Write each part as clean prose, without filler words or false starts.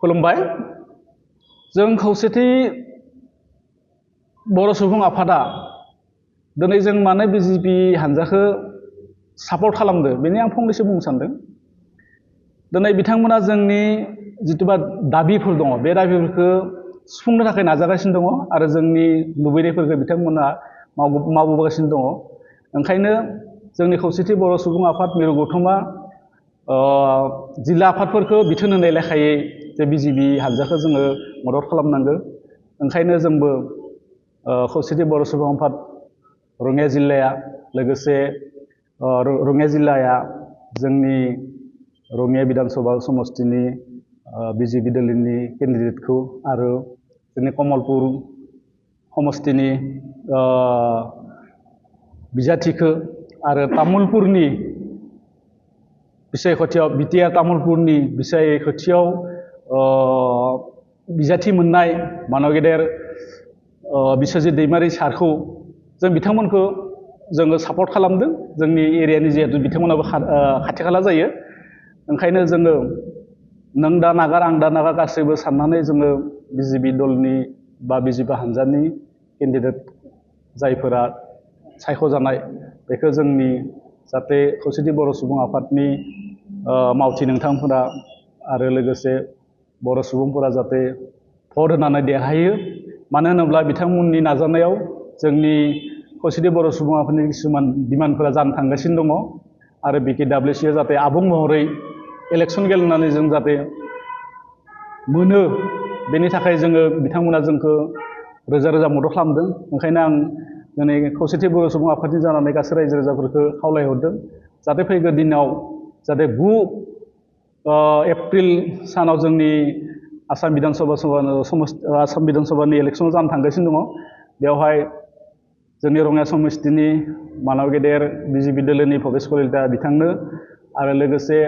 खुलुमबाय। जों खौसेथि बर' सुबुं आफादा दिनै जों मानो बिजेपि हान्जाखौ सापर्ट खालामदो बेनि आं फंनैसो बुंनो सानदों। दिनै बिथांमोना जोंनि जिथुबा दाबिफोर दङ बे दाबिफोरखौ सुफुंनो थाखाय नाजागासिनो दङ आरो जोंनि लुबैनायफोरखौ बिथांमोना मावबोगासिनो दङ। ओंखायनो जोंनि खौसेथि बर' सुबुं आफाद मिरु गौथुमा जिल्ला आफादफोरखौ बिथोन होनाय लेखायै जे बिजेपि हान्जाखौ जोङो मदद खालामनांगौ। ओंखायनो जोंबो खौसेथि बर' सुबुं आफाद रङिया जिल्लाया लोगोसे रङिया जिल्लाया जोंनि रङिया बिधानसभा समस्तिनि बिजेपि दलनि केन्डिडेटखौ आरो जोंनि कमलपुर समस्तिनि बिजाथिखौ आरो तामुलपुरनि बिसायख'थियाव बिटिआर तामुलपुरनि बिसायख'थियाव बिजाथि मोननाय मानव गेदेर बिस्वजित दैमारि सारखौ जों बिथांमोनखौ जोङो सापर्ट खालामदों। जोंनि एरियानि जिहेतु बिथांमोनाबो खाथि खाला जायो। ओंखायनो जोङो नों दा नागार आं दा नागार गासैबो साननानै जोङो बिजेपि दलनि बा बिजेपि हान्जानि केन्डिडेट जायफोरा सायख'जानाय बेखौ जोंनि जाहाथे खौसेथि बर' सुबुं आफादनि मावथि नोंथांफोरा आरो लोगोसे बर' सुबुंफोरा जाहाथे भट होनानै देरहायो। मानो होनोब्ला बिथांमोननि नाजानायाव जोंनि खौसेथि बर' सुबुं आफादनि किसुमान डिमान्डफोरा जानो थांगासिनो दङ आरो BKWCआ जाहाथे आबुं महरै इलेक्सन गेलेनानै जों जाहाथे मोनो बेनि थाखाय जोङो बिथांमोना जोंखौ रोजा रोजा मदद खालामदों। ओंखायनो आं दिनै खौसेथि बर' सुबुं आफादनि जानानै गासै रायजो राजाफोरखौ खावलायहरदों जाहाथे फैगौ दिनाव जाहाथे 9 एप्रिल सानाव जोंनि आसाम बिधानसभानि इलेक्सन जानो थांगासिनो दङ। बेवहाय जोंनि रङिया समस्तिनि मानव गेदेर बिजेपि दोलोनि भबेस कलिता बिथांनो आरो लोगोसे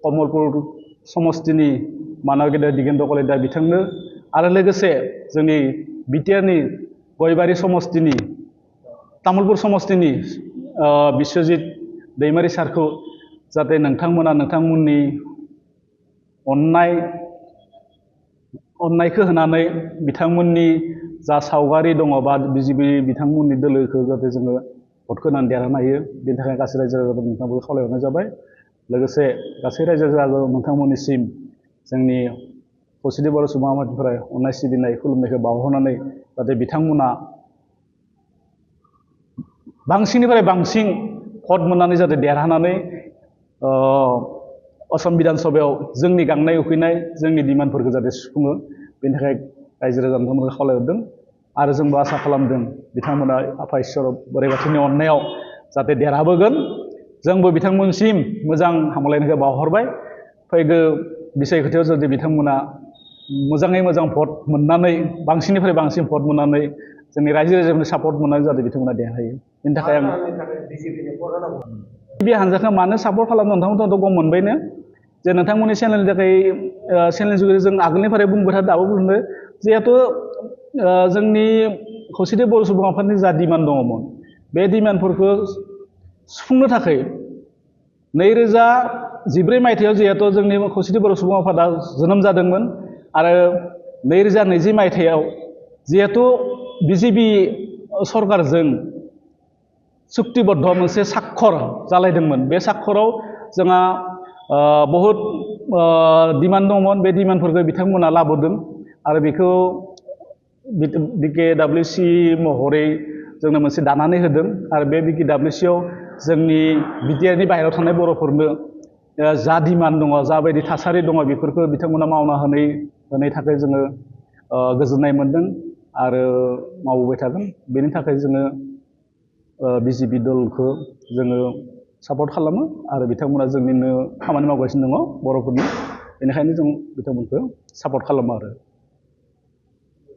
कमलपुर समस्तिनि मानव गेदेर दिगेन्द्र कलिता बिथांनो आरो लोगोसे जोंनि बिटिआरनि गयबारि समस्तिनि तामुलपुर समस्तिनि बिस्वजित दैमारि सारखौ जाहाथे नोंथांमोना नोंथांमोननि अननायखौ होनानै बिथांमोननि जा सावगारि दङ बा बिजेपि बिथांमोननि दोलोखौ जाहाथे जोङो भटखौ होनानै देरहानो हायो। बेनि थाखाय गासै रायजो राजाफोर नोंथांमोनखौ खावलायहरनाय जाबाय। लोगोसे गासै रायजो राजा नोंथांमोननिसिम जोंनि खौसेथि बर' सुबुं आफादनिफ्राय अननाय सिबिनाय खुलुमनायखौ बावहरनानै जाहाथे बिथांमोना बांसिननिफ्राय बांसिन भट मोननानै जाहाथे देरहानानै असम बिधानसभायाव जोंनि गांनाय उखैनाय जोंनि डिमान्डफोरखौ जाहाथे सुफुङो। बेनि थाखाय रायजो राजा नोंथांमोनखौ खावलायहरदों आरो जोंबो आसा खालामदों बिथांमोना आफा इसोर बोराइ बाथौनि अननायाव जाहाथे देरहाबोगोन। जोंबो बिथांमोनसिम मोजां हामलायनायखौ बावहरबाय। फैगौ बिसायख'थियाव जुदि बिथांमोना मोजाङै मोजां भट मोननानै बांसिननिफ्राय बांसिन भट मोननानै जोंनि रायजो राजाफोरनि सापर्ट मोननानै जाहाथे बिथांमोना देरहायो। बेनि थाखाय आं बे हान्जाखौ मानो सापर्ट खालामो नोंथांमोनथ' गम मोनबायनो जे नोंथांमोननि चेनेलनि थाखाय चेनेलनि जुगै जों आगोलनिफ्राय बुंबाय थादों दाबो बुंदों जिहेथु जोंनि खौसेथि बर' सुबुं आफादनि जा डिमान्ड दङमोन बे डिमान्डफोरखौ सुफुंनो थाखाय 2013 मायथाइयाव जिहेतु जोंनि खौसेथि बर' सुबुं आफादा जोनोम जादोंमोन आरो 2020 मायथाइयाव जिहेतु बिजेपि सरकारजों सुक्तिबद्ध मोनसे साक्षर जालायदोंमोन। बे साक्षराव जोंहा बहुद डिमान्ड दंमोन। बे डिमान्डफोरखौ बिथांमोना लाबोदों आरो बेखौ BKWC महरै जोंनो मोनसे दानानै होदों आरो बे BKWCआव जोंनि बिटिआरनि बाहेरायाव थानाय बर'फोरनो जा डिमान्ड दङ जाबायदि थासारि दङ बेफोरखौ बिथांमोना मावना होनायनि थाखाय जोङो गोजोननाय मोनदों आरो मावबोबाय थागोन। बेनि थाखाय जोङो बिजेपि दलखौ जोङो सापर्ट खालामो आरो बिथांमोना जोंनिनो खामानि मावगासिनो दङ बर'फोरनि। बेनिखायनो जों बिथांमोनखौ सापर्ट खालामो आरो